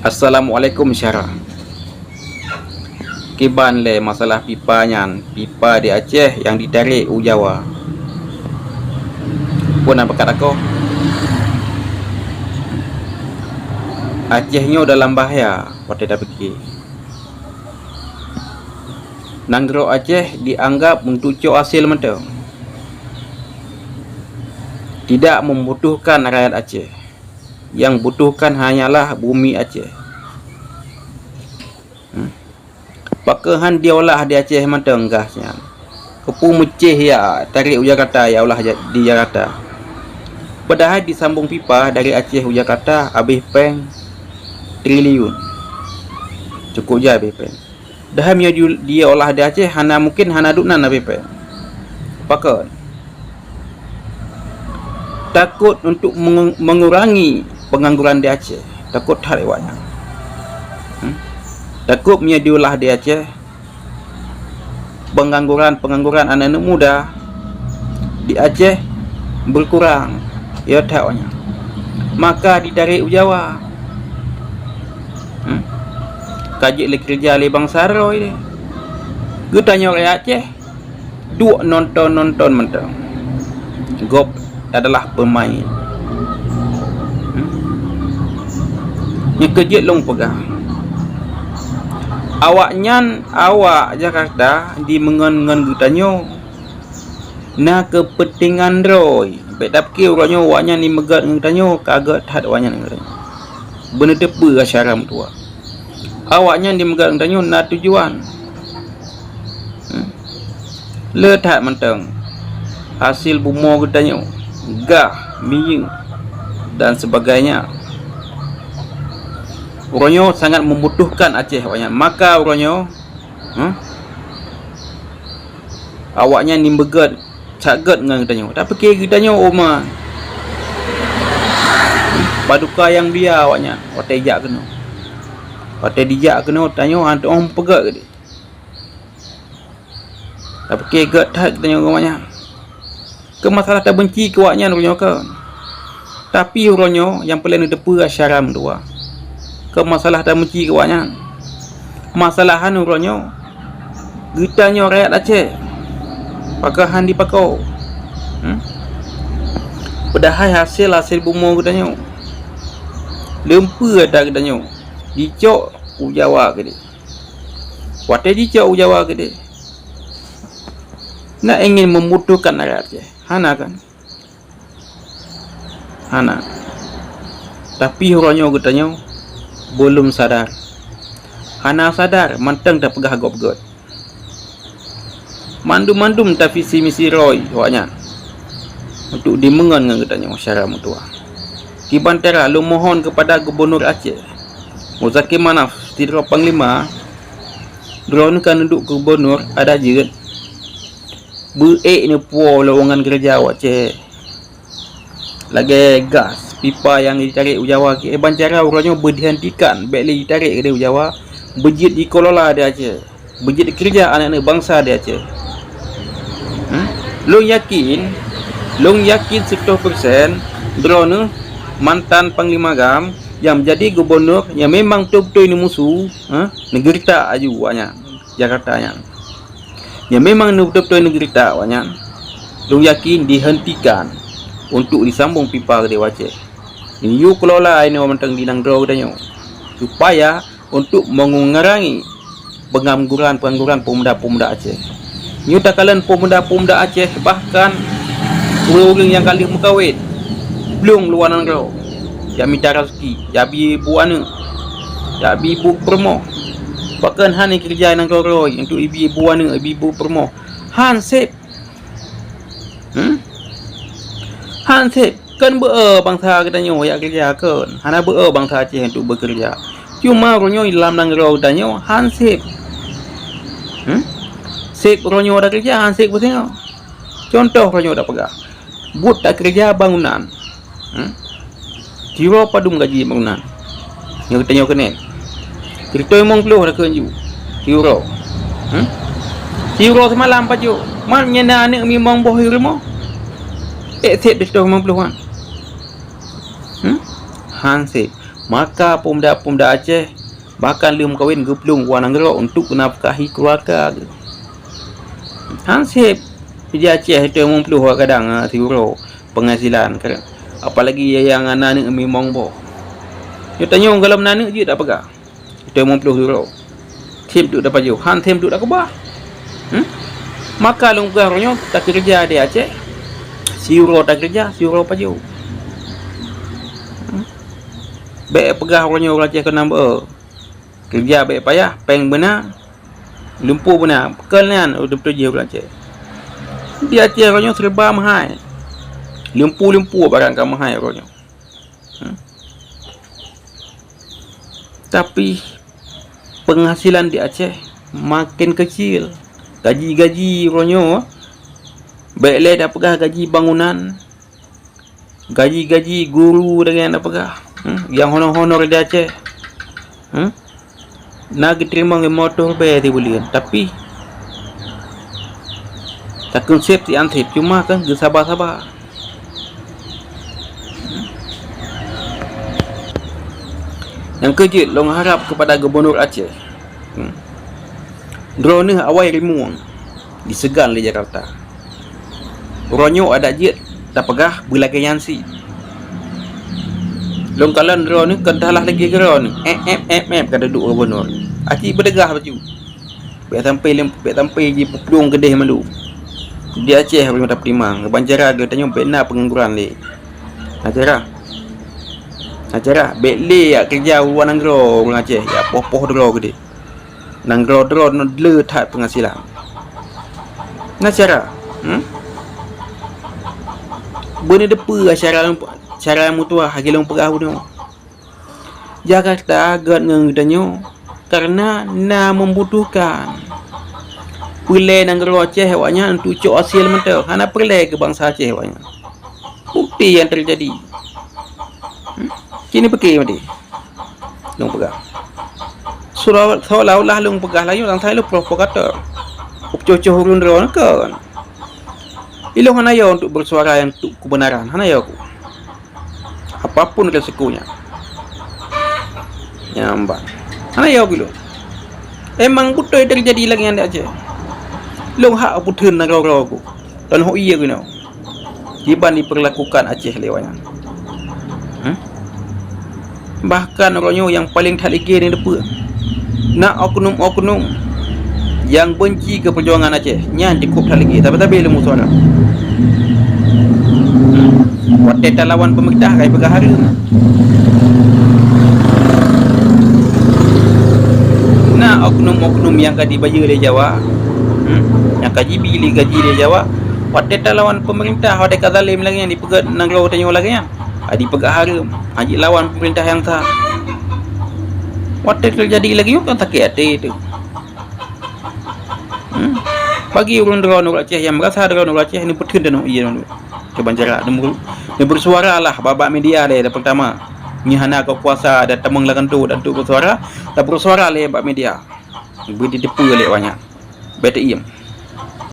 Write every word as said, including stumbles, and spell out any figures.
Assalamualaikum syara. Kiban lé masalah pipa nyan, pipa di Aceh nyang jitarek u Jawa. Peue na pakat akoh? Aceh nyoe dalam bahaya watée tapike. Nanggroe Aceh dianggap untuk cok hasé mantong. Tidak membutuhkan rakyat Aceh. Yang butuhkan hanyalah bumi Aceh. Hmm. Pakon han diolah di Aceh mantong gas nyan? Keupeue meucéh ya tarek u Jakarta, ya olah ja-, di Jakarta? Padahai disambong pipa dari Aceh u Jakarta habéh péng triliun. Cukup jai habéh péng. Padahai meunyoe di-, diolah di Aceh, hana mungkin hana duek nan habéh péng. Pakon? Takot untuk mengu-, mengurangi pengangguran di Aceh. Takot that awaknyan. Hmm? Takot meunyoe diolah di Aceh, pengangguran-pengangguran aneuk-aneuk muda di Aceh berkurang. Ya that awaknyan. Maka ditarek u Jawa. Hmm? Ka jeuet lé keureuja lé bansa droe lé. Geutanyoe rakyat Aceh duek nonton-nonton mantong. Gob adalah pemain. Hmm? Nyang keujeuet lôn peugah, awaknyan, awak Jakarta dimeungon ngon geutanyoe na keupeuntengan droe. Bék tapike uroe nyoe awaknyan dimeugét ngon geutanyoe, ka gét that awaknyan ngon geutanyoe. Beuneuteupeu syara meutuwah. Awaknyan dimeugét ngon geutanyoe na tujuan. Hmm. Le that mantong hasil bumoe geutanyoe, gah, minyeuk, dan sebagainya. Uroe nyoe sangat membutuhkan Aceh awaknyan. Maka uroe nyoe, hmm, awaknyan dimeugét that gét ngon geutanyoe. Tapike geutanyoe umat paduka nyang mulia awaknyan watée jak keunoe. Watée dijak keunoe, tanyoe hana teuôt peugét keudeh. Tapike gét that geutanyoe ngon awaknyan. Keu masalah tabenci keu awaknyan uroe nyoe kon. Tapi uroe nyoe nyang peureulée neuteupeue syara meutuwah. Keu masalah tabenci keu awaknyan. Masalahan uroe nyoe, geutanyoe rakyat Aceh, pakon han dipakoe. Hmm? Padahai hasé-hasé bumoe geutanyoe, lumpur atra geutanyoe, jicok u Jawa keudeh. Watée jicok u Jawa keudeh, na ingin membutuhkan rakyat Aceh? Hana kan? Hana. Tapi uroe nyoe geutanyoe belum sadar. Hana sadar, mantong tapeugah gob gét. Mandum-mandum tavisi misi droe awaknyan untuk dimeungon ngon geutanyoe syara meutuwah. Kiban cara lôn mohon keupada Gubunur Aceh, Muzakir Manaf, sidroe Panglima, droeneuh ka neuduek keu gubunur, adak jeuet beu-ék neupuwoe lowongan keureuja u Aceh. Lagée gas, pipa nyang jitarek u Jawa, kiban cara uroe nyoe beudihentikan, bék lé jitarek keudeh u Jawa, beujeuet jikelola di Aceh, beujeuet keureuja aneuk-aneuk bansa di Aceh. Hmm? Lôn yakin, lôn yakin siratoh persen droeneuh mantan Panglima GAM nyang meujadi gubunur nyang memang beutôi-beutôi neumusu, ha, neugeureutak aju awaknyan, Jakarta nyan. Nyang memang beutôi-beutôi neugeureutak awaknyan, lôn yakin dihentikan untuk disambong pipa keudeh u Aceh. Neuyue kelola inoe mantong di nanggroe geutanyoe, supaya untuk mengurangi pengangguran-pengangguran peumuda-peumuda Aceh. Nyoe takalon peumuda-peumuda Aceh, bahkan ureuëng-ureuëng nyang ka lheueh meukawen, plueng luwa nanggroe, jak mita raseuki, jak bi bu aneuëk, jak bi bu peurumoh. Pakon hana keureuja nanggroe droe untuk ibi bu aneuëk, ibi bu peurumoh? Han sép. Hmm? Han sép. Kon beu-e bansa geutanyoe jak keureuja kon. Hana beu-e bansa Aceh untuk beukeureuja. Cuma uroe nyoe lam nanggroe geutanyoe han sép. Hmm? Sép uroe nyoe takeureuja, han sép beusingoh. Cuntoh uroe nyoe tapeugah, buet takeureuja bangunan. Hmm? Siuroe padum gaji bangunan? Nyang geutanyoe keuneuk. Sireutôh limong ploh takheun ju. Siuroe. Hmm? Siuroe seumalam pajoh. Man nyan na aneuëk limong boh di rumoh. Ék sép sireutôh limong ploh nyan? Hmm? Han sép. Maka peumuda-peumuda Aceh bahkan lheueh meukawen geuplueng u luwa nanggroe untuk geunafkahi keuluwarga geuh. Han sép di Aceh, teuh muphloh kadang, ah, siuroe penghasilan, apalagi nyang na aneuk limong boh. Nyoe tanyoe gohlom na aneuk jeuet tapeugah. Teuh muphloh siuroe. Sép duek tapajoh, han sép duek takeubah. Hmm? Maka lôn peugah uroe nyoe takeureuja di Aceh. Siuroe takeureuja, siuroe pajoh. Hmm? Bèk peugah uroe nyoe ureueng Aceh keunan beu. Keureuja bèk payah, péng beuna, lumpur beuna. Kon nyan ureueng teupeujeuet ureueng Aceh. Di Aceh uroe nyoe serba meuhai. Lumpur-lumpur barang ka meuhai uroe nyoe. Hmm. Tapi penghasilan di Aceh makin kecil. Gaji-gaji uroe nyoe, bèk lé tapeugah gaji bangunan, gaji-gaji guru lagèe nyang tapeugah. Hmm, nyang honor-honor di Aceh. Hmm? Na geuteurimong lé moto ribèe sibuleuen, tapi takheun sép sian sép, cuma kan geusaba-saba. Nyang keujeuet lôn harab keupada Gubunur Aceh, hmm, droeneuh awai rimueng diseugan lé Jakarta. Uroe nyoe adak jeuet tapeugah beulagèe nyan sit. Lôn kalon droeneuh kon talah lagèe droeneuh, èp, èp, èp, èp, ka duek gubunur. Aci beudeugah bacut. Bèk sampai lem-, bèk sampai jipuplueng keudeh mandum. Di Aceh ureueng tapeutimang, ban cara geutanyoe bèk na peungangguran lé. Na cara. Na cara, bèk lé jak keureuja u luwa nanggroe ureueng Aceh, jak poh-poh droe keudeh. Nanggroe droe nyoe dle that peunghasilan. Na cara, hmm? Beuneudeue peue cara, cara meutuah lagèe lôn peugah bunoe. Jakarta gèt ngon geutanyoe kareuna na membutuhkan. Peureulèe nanggroe Aceh awaknyan untuk cok hasé mantong, hana peureulèe keu bansa Aceh awaknyan. Bukti nyang teujadi. Hmm? Kini pike maté. Lôn peugah. Seolah-, seolah-olah lôn peugah lagèe nyan, lôn provokator. Kupeucoh-coh ureueng droe kon. Ilôn hana yo untuk bersuara untuk kebenaran, hana yo ku. Apapun risikonya. Nyan ban. Hana yo ku ilôn. Emang beutôi teujadi lagèe nyan di Aceh. Lôn hak peutheun nanggroe-nanggroe ku. Dan ho ié keunoe. Kiban diperlakukan Aceh lé awaknyan. Hmm? Bahkan uroe nyoe nyang paleng that lé gèt neuteupeue, na oknum-oknum nyang beunci keu peujuangan Aceh, nyan cukôp that lé gèt, tapi-tapi leumo suara. Hmm? Watèe talawan peumeurintah ka jipeugah hareuem. Na oknum-oknum nyang ka jibayeue lé Jawa, hmm, nyang ka jibi lé gaji lé Jawa, watèe talawan peumeurintah, watèe ka zalem lagèe nyan, jipeugèt nanggroe tanyoe lagèe nyan, ka jipeugah hareuem, ka jilawan peumeurintah nyang sa. Watèe teujadi lagèe nyoe kan sakét até teuh. Hmm. Bagi ureueng droeneuh Aceh nyang meurasa droeneuh Aceh neupeutheun tanoh ié droeneuh. Cuba cara neubeu-, neubeusuara lah bak-bak media lé, peurtama. Nyoe hana keukuasa dan tamong lam kantô dan untuk beusuara, dan beusuara lé bak media. Beuteupeu lé awaknyan. Bèk teuiem.